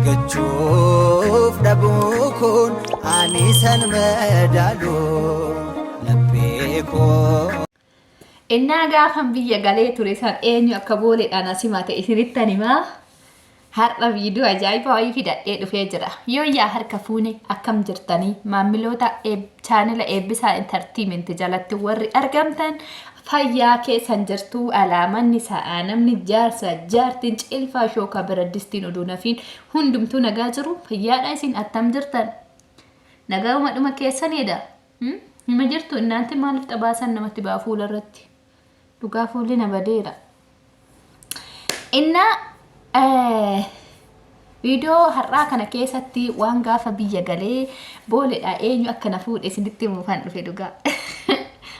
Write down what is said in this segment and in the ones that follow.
Argachuuf dhabuu kun ani san madaalu laphee koo. Innaa gaafan biyya galee ture san eenyu akka booleedhaan as himate isinittan himaa. Har'a viidiyoo ajaa'ibaa wayii fidadhee dhufee jira. Yooyyaa harka fuune akkam jirtanii maammiloota chaanela Eebbisaa Entertainment jalatti warri argamtan fayyaa keessan jirtu alaamanni sa'aa namni jaarsa jaartiin cilfaa shookaa biraddistiin oduu nafiin hundumtuu nagaa jiru fayyaadha isin attam jirtan nagauma dhuma keessaniidha. Hima jirtu innaanti maaliif xabaasan namatti ba'a fuula irratti dhugaa fuulli na badeera. Innaa viidiyoo har'aa kana keessatti waan gaafa biyya galee booledha eenyu akka na fuudhe isinitti himuufan dhufe dhugaa.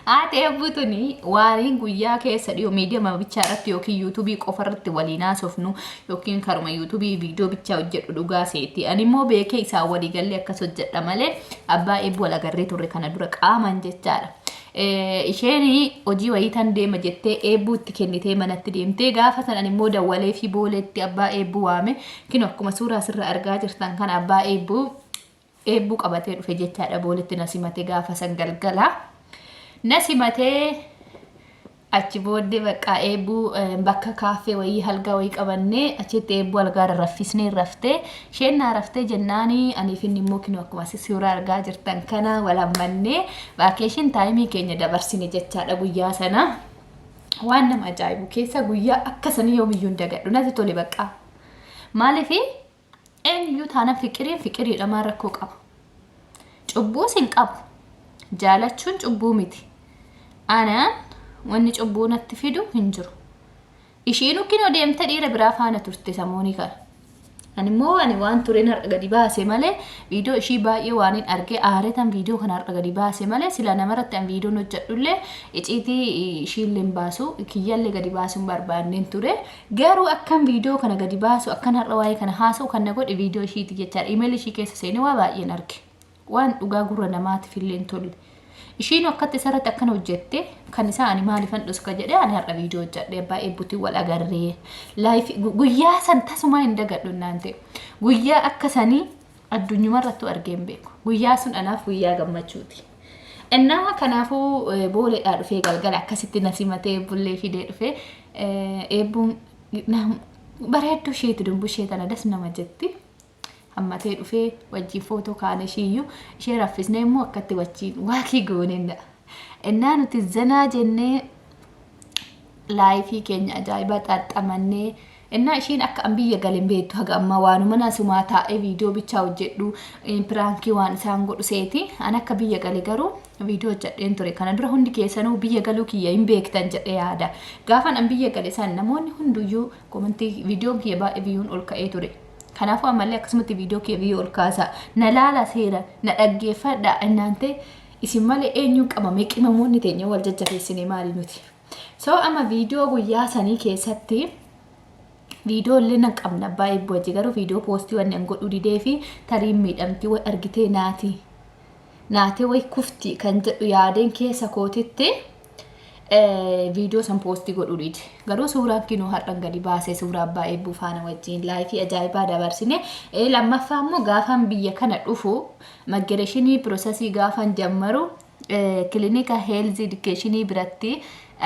Haati eebbuu tuni waaniin guyyaa keessa dhiyoo miidiyaa bichaa irratti yookiin yuutuubii qofa irratti waliin haasofnu yookiin karuma yuutuubii viidiyoo bichaa hojjedhu dhugaa seeti. Ani immoo beekee isaan walii gallee akkas hojjedha malee abbaa eebbuu wal agarree turre kana dura qaaman jechaadha. Isheen hojii wayii tan deema jettee eebbuu itti kennitee manatti deemtee gaafa san ani immoo dawwalee fi booleetti abbaa eebbuu waame kino akkuma suuraa asirra argaa jirtan kana abbaa eebbuu eebbuu qabatee dhufe jechaadha booletti na simate gaafa san galgala na simatee Achi booddee baqqaa eebbuu bakka kaaffee wayii halgaa wayii qabannee achitti eebbuu algaarra raffisnee raftee isheen naa raftee jennaani aniif inni immoo kinoo akkuma asi suuraa argaa jirtan kana wal hammannee vaakeeshin taayimii keenya dabarsine jechaadha guyyaa sana. Waan nama ajaa'ibu keessa guyyaa akka sanii yoomiyyuu hin dagadhu natti tole baqqaa. Maaliif Eenyuyyuu taanan fiqiriin fiqiriidha maal rakkoo qaba. Cubbuus hin qabu. Jaalachuun cubbuu miti. Anaan wanni cubbuu natti fidu hin jiru. Ishiinuu kinoo deemtee dhiira biraa faana turte samoonii kana. Ani immoo ani waan tureen har'a gadi baase malee viidiyoo ishii baay'ee waan hin argee aaretan viidiyoo kana har'a gadi baase malee sila namarratti an viidiyoon hojjedhullee iciitii ishiillee hin baasu kiyyallee gadi baasuu hin barbaanneen ture. Garuu akkan viidiyoo kana gadi baasu akkan har'a waa'ee kana haasa'u kan na godhe viidiyoo ishiiti jechaadha. Imeelii ishii keessa seenee waa baay'een arge. Waan dhugaa gurra namaatiif illee hin tolle. Ishiin akkatti isarratti akkana hojjette kan isaa ani maalifan dhoska jedhee ani har'a viidiyoo hojjedhe abbaa eebbutiin wal agarree. Laayif guyyaa san tasumaa hin dagadhu naan ta'e. Guyyaa akka sanii addunyumarrattuu argee hin beeku. Guyyaa sun anaaf guyyaa gammachuuti. Innaa kanaafuu booleedhaa dhufee galgala akkasitti na simatee eebbullee fidee dhufee eebbuun bareedduu isheeti dumbuu ishee tana das nama jetti. Hammatee dhufee wajjin footoo kaane ishiiyyuu ishee raffisnee immoo akkatti wajjin waakii goonedha. Innaa nuti zanaa jennee laayifii keenya ajaa'ibaa xaxxamannee innaa ishiin akka an biyya gale hin beektu haga ammaa waanuma nasumaa taa'ee viidiyoo bichaa hojjedhu piraankii waan isaan godhu seeti an akka biyya gale garuu viidiyoo hojjedheen ture kana dura hundi keessanuu biyya galuu kiyya hin beektan jedhee yaada gaafan an biyya gale san namoonni hunduyyuu komentii viidiyoon kiyya baay'ee viiyuun ol ka'ee ture kanaafuu ammallee akkasumatti viidiyoo kiyya viiyuu ol kaasa na laala seera na dhaggeeffadha innaan ta'e isin malee eenyuun qabamee qimamoonni teenya wal jajjabeessine maali nuti. So amma viidiyoo guyyaa sanii keessatti viidiyoo illee nan qabna abbaa eebboo wajji garuu viidiyoo poostii wanni an godhuu didee fi tariin miidhamtii way argitee naati naatee way kufti kan jedhu yaadeen keessa kootitti viidiyoo san poostii godhuu dide. Garuu suuraan kinoo har'an gadi baasee suuraa abbaa eebbuu faana wajjin laayifii ajaa'ibaa dabarsine. Lammaffaa immoo gaafan biyya kana dhufu maggereshinii pirosesii gaafan jammaru kilinika heelzi edukeeshinii biratti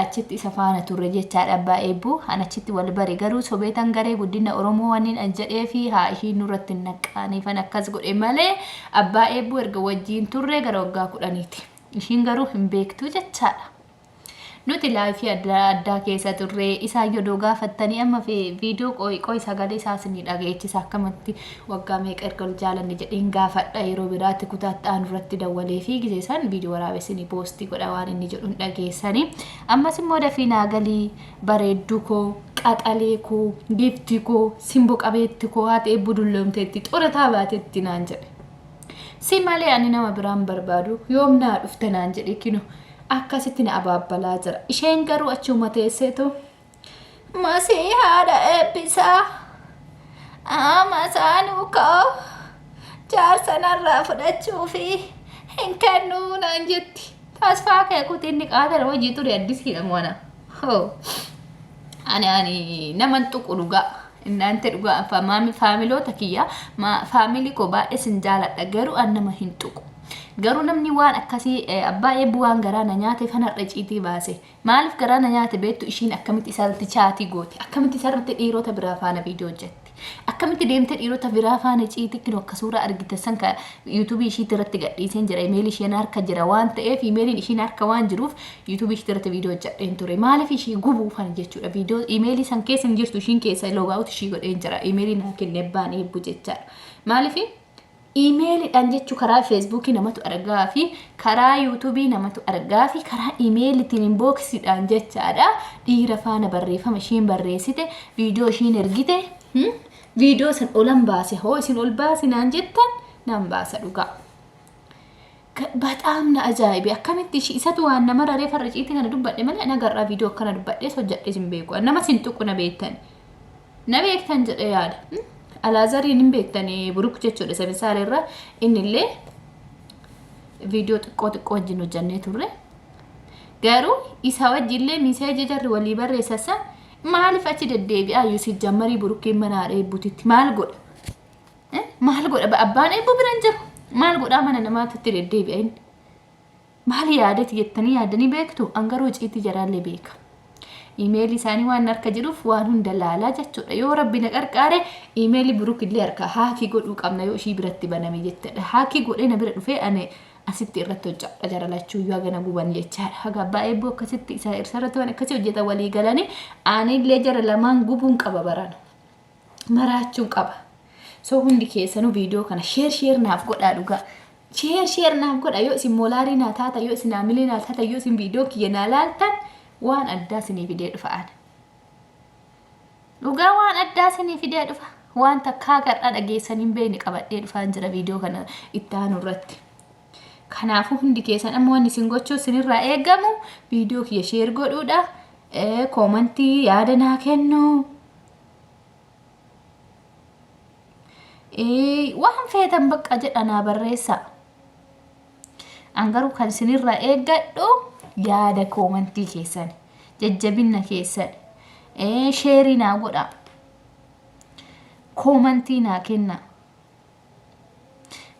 achitti isa faana turre jechaadha abbaa eebbuu an achitti wal bare garuu sobeetan garee guddina oromoo waniin an jedhee fi haa ishiin nurratti hin naqqaaniifan akkas godhe malee abbaa eebbuu erga wajjiin turre gara waggaa kudhaniiti ishiin garuu hin beektu jechaadha. Nuti laayifii adda addaa keessa turre isaan yodoo gaafattanii amma viidiyoo qoy qoy sagalee isaa isinii dhageechisa akkamatti waggaa meeqa erga wal jaalanne jedheen gaafadha yeroo biraatti kutaatti aanu irratti dawwalee fi gisee san viidiyoo waraabee isinii poostii godha waan inni jedhu hin dhageessanii ammas immoo dafii naa galii bareedduu koo qaxalee koo giiftii koo simbo qabeetti koo haati eebbuu dulloomteetti xorataa baatetti naan jedhe. Si malee ani nama biraan barbaadu yoom naa dhufta naan jedhe kino akkasitti na abaabbalaa jira. Isheen garuu achuma teesseetu masii haadha eebbisaa masaanuu koo jaarsa narraa fudhachuu fi hin kennuu naan jetti. Tasfaa kee kuti inni qaatara hojii ture addisiidha moona. Hoo. Ani naman tuqu dhugaa. Innaante dhugaa faamiloota kiyya faamilii koo baay'ee sin jaaladha, garuu an nama hin tuqu. Garuu namni waan akkasii abbaa eebbuu waan garaa na nyaate fanarra iciitii baase. Maaliif garaa na nyaate beektu? Ishiin akkamitti isarratti chaatii goote? Akkamitti isarratti dhiirota biraa faana viidiyoo hojjette? Akkamitti deemtee dhiirota biraa faana iciitii kinoo akka suuraa argite san ka yuutuubii ishiitti irratti gadhiiseen jira. Imeelii isheen harka jira waan ta'eef, imeeliin ishiin harka waan jiruuf yuutuubii ishiitti irratti viidiyoo hojjedheen ture. Maaliif ishii gubuufan jechuudha. Viidiyoo imeelii san keessa hin jirtu, ishiin keessa logout ishii godheen jira. Imeelii naa kenne abbaan eebbu jechaadha. Maaliif iimeelidhaan jechuu karaa feesbuukii namatu argaa fi karaa yuutuubii namatu argaa fi karaa iimeelitiin inbooksiidhaan jechaadha. Dhiira faana barreeffama ishiin barreessite, viidiyoo ishiin ergite, viidiyoo san olan baase. Hoo isin ol baasi naan jettan, nan baasa dhugaa. Baxaam na ajaa'ibe, akkamitti ishii isatu waan nama raree farra ciitii kana dubbadhe malee nagarraa viidiyoo akkana dubbadhees hojjedhees hin beeku. Nama sin tuqu, na beektan. Na beektan jedhee yaada. Alaazariin hin beektan, Buruk jechuudha, isa misaala irra innillee viidiyoo xiqqoo xiqqoo wajjin hojjannee turre. Garuu isa wajjillee miseeji jarri walii barreessan san maaliif achi deddeebi'aa? Yusuf jammarii Burukiin mana haadha eebbutitti maal godha? Maal godha? Abbaan eebbu bira hin jiru. Maal godhaa mana namaatti deddeebi'a inni? Maal yaadati jettanii yaadanii beektu? An garuu iciitii jaraallee beeka. Imeelii isaanii waan harka jiruuf waan hunda laalaa jechuudha. Yoo Rabbi na qarqaare imeelii Buruk illee harka haakii godhuu qabna yoo ishii biratti baname jettedha. Haakii godhee na bira dhufee ani asitti irratti hojjedha, jara lachuu iyyuu hagana guban jechaadha. Haga abbaa eebboo akkasitti isa irratti waan akkasii hojjeta walii galanii anillee jara lamaan gubuun qaba, barana. Maraachuun qaba. So hundi keessanuu viidiyoo kana share share naaf godhaa dhugaa. Share share naaf godha. Yoo isin moolaarii naa taata, yoo isin haamilee naa taata, yoo isin viidiyoo kiyya naa laaltan, waan addaa isinii fidee dhufa ana. Dhugaa waan addaa isinii fidee dhufa. Waan takkaa gar'aa dhageessanii hin beekne qabadhee dhufaan jira viidiyoo kana itti aanu irratti. Kanaafuu hundi keessan amma wanni isin gochuu isinirraa eegamu viidiyoo kiyya share godhuudha. Koomantii yaada naa kennu. Waan feetan bakka jedha naa barreessaa. An garuu kan isinirraa eeggadhu yaada koomantii keessan, jajjabina keessan, sheerii naa godha, koomantii naa kenna.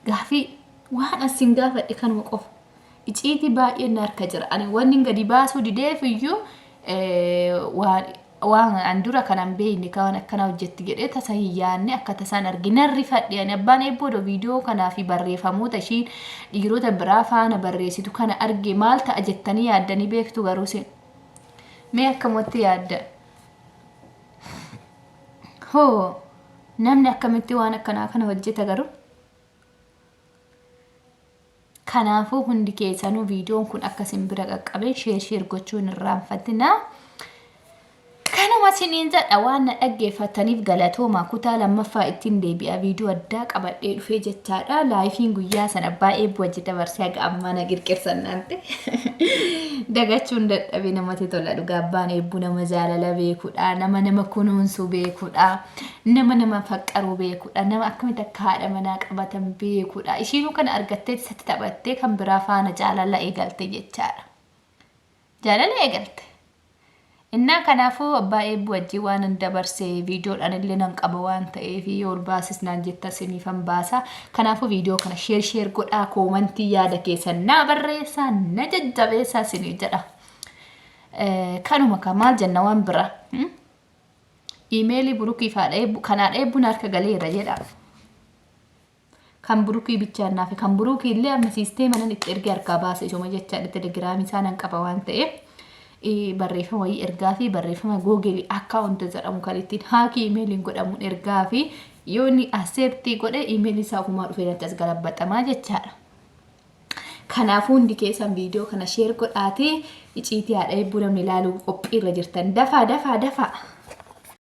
Gaafii waan asin gaafadhe kanuma qofa. Iciitii baay'een na harka jira. Ani wanni gadi baasuu dideef iyyuu waan an dura kanan beekne kan akkana hojjetti jedhee tasa hin yaadne, akka tasaan argina rifadhe. Ani abbaan eebboo viidiyoo kanaa fi barreeffamoota ishiin dhiirota biraa faana barreessitu kana arge maal ta'a jettanii yaaddanii beektu? Garuu isin mee akkamatti yaadda? Hoo namni akkamitti waan akkanaa kana hojjeta garuu? Kanaafuu hundi keessanuu viidiyoon kun akka isin bira qaqqabe share share gochuun hin irraanfatinaa. Kanuma isiniin jedha, waan na dhaggeeffataniif galatooma. Kutaa lammaffaa ittiin deebi'a, viidiyoo addaa qabadhee dhufee jechaadha. Laayifiin guyyaa sana baay'ee wajji dabarsee haga ammaa na qirqirsan naante. Dagachuun dadhabe. Namatti tola dhugaa, abbaan eebbuu nama jaalala beekudha. Nama nama kunuunsuu beekudha. Nama nama faqqaruu beekudha. Nama akkamitti akka haadha manaa qabatan beekudha. Ishiinuu kana argattee isatti taphattee kan biraa faana jaalala eegalte jechaadha. Jaalala eegalte. Innaa kanaafuu abbaa eebbuu wajjin waan an dabarse viidiyoodhaan illee nan qaba waan ta'eef, yoo ol baasis naan jetta isiniifan baasa. Kanaafuu viidiyoo kana share share godhaa, koomantii yaada keessan naa barreessaa, na jajjabeessaa isinii jedha. Kanuma ka maal jenna waan biraa. Iimeelii Burukii haadha eebbuu kan haadha eebbuun harka galeera jedha. Kan Burukii bichaan naafe, kan Burukii illee amma siisteema nan itti ergee harkaa baase isuma jechaadha. Telegiraamii isaa nan qaba waan ta'eef barreeffama wayii ergaa fi barreeffama Google account jedhamu kan ittiin haakii iimeeliin godhamuun ergaa fi yoo inni accept godhe iimeelii isaa ofumaa dhufee natti as galabaxamaa jechaadha. Kanaafuu hundi keessan viidiyoo kana share godhaatee iciitii haadha eebbuu namni ilaaluu qophiirra jirtan dafaa dafaa dafaa.